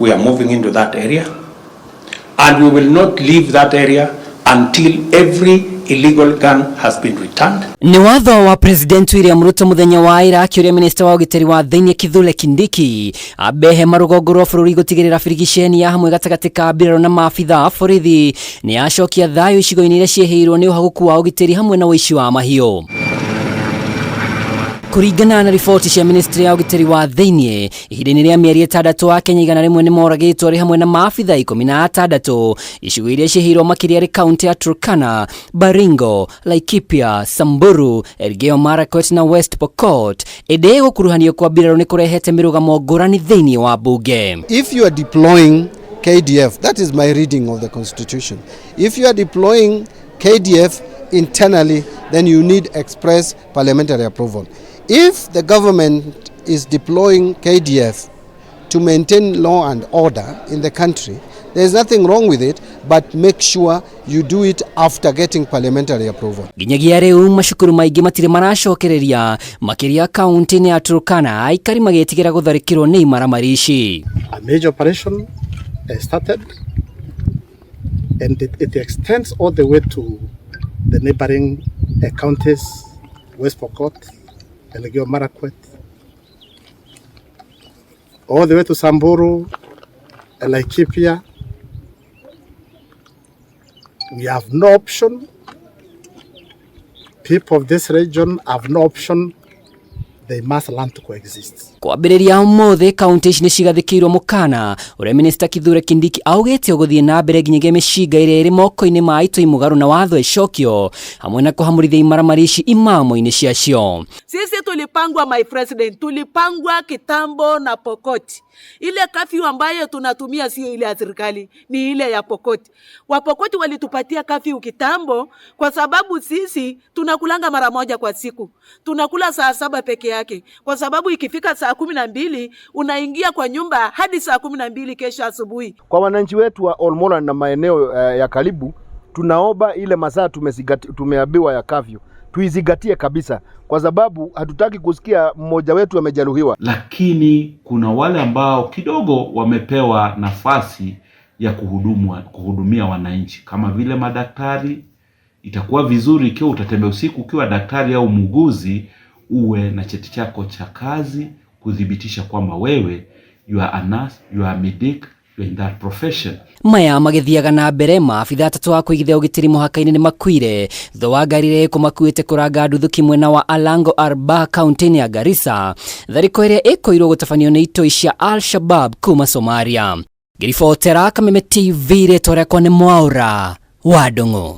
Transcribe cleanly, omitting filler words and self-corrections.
We are moving into that area and we will not leave that area until every illegal gun has been returned. Nĩ watho wa President William Ruto mũthenya wa ira akĩũria minista wa ũgitĩri wa thĩinĩ Kithure Kindiki ambe hema rũgongo rwa bũrũri gũtigĩrĩra birigiceni ya hamwe gatagatĩ ka mbirarũ na maabitha a borithi nĩ yacokia thayũ icigo-inĩ iria ciehĩirwo nĩ ũhagũku wa ũgitĩri hamwe na ũici wa mahiũ. Kũringana na riboti cia ministry ya ũgitĩri wa thĩinĩ, ihinda-inĩ rĩa mĩeri 6 Akenya 100 nĩ moragĩtwo arĩ hamwe na maabitha 16. Icigo iria ciehĩirwo makĩria arĩ kaunti ya Turkana, Baringo, Laikipia, Samburu, Elgeyo Marakwet na West Pokot. Ĩndĩ gũkuruhanio kwa mbirarũ nĩ kũrehete mĩrũgamo ngũrani thĩinĩ wa mbunge. If you are deploying KDF, that is my reading of the constitution. If you are deploying KDF internally, then you need express parliamentary approval. If the government is deploying KDF to maintain law and order in the country, there is nothing wrong with it, but make sure you do it after getting parliamentary approval. Nginyagia rĩu macukuru maingĩ matirĩ maracokereria makĩria kaunti-inĩ ya Turkana, aikari magĩtigĩra gũtharĩkĩrwo nĩ imaramari ici. A major operation has started and it extends all the way to the neighboring counties, West Pokot, Elgeyo Marakwet, all the way to Samburu, Laikipia. We have no option. People of this region have no option. They must learn to coexist. Kwambĩrĩria ũmũthĩ, kaunti ici nĩ cigathĩkĩirwo mũkana ũrĩa minista Kithure Kindiki augĩte ũgũthiĩ na mbere nginyagia mĩcinga ĩrĩa ĩrĩ moko-inĩ ma itoi mũgarũ na watho ĩcokio hamwe na kũhamũrithia imaramari ici imamo-inĩ ciacio. Sisi tulipangwa, my president, tulipangwa kitambo na Pokoti. Ile curfew ambayo tunatumia sio ile ya serikali, ni ile ya Pokoti. Wapokoti walitupatia curfew kitambo kwa sababu sisi tunakulanga mara moja kwa siku. Tunakula saa 7 peke yake, kwa sababu ikifika saa 12 unaingia kwa nyumba hadi saa 12 kesho asubuhi. Kwa wananchi wetu wa Olmoran na maeneo ya karibu, tunaomba ile masaa tumeambiwa ya curfew tuizingatie kabisa, kwa sababu hatutaki kusikia mmoja wetu amejeruhiwa. Lakini kuna wale ambao kidogo wamepewa nafasi ya kuhudumia wananchi kama vile madaktari. Itakuwa vizuri ikiwa utatembea usiku ukiwa daktari au muuguzi, uwe na cheti chako cha kazi kuthibitisha kwamba wewe you are a nurse, you are a medic, you are in that profession. Maya magĩthiaga na mbere, maabitha 3 a kũigithia ũgitĩri mũhaka-inĩ nĩ makuire thutha wa ngari ĩrĩa ĩkũmakuĩte kũranga nduthũki mwena wa Alango Arba, kaunti-inĩ ya Garissa, tharĩko ĩrĩa ĩkoirwo gũtabanio nĩ itoi cia Al-Shabab kuma Somalia. Ngĩribotera Kameme TV, rĩtwa rĩakwa nĩ Mwaũra wa Ndung'u.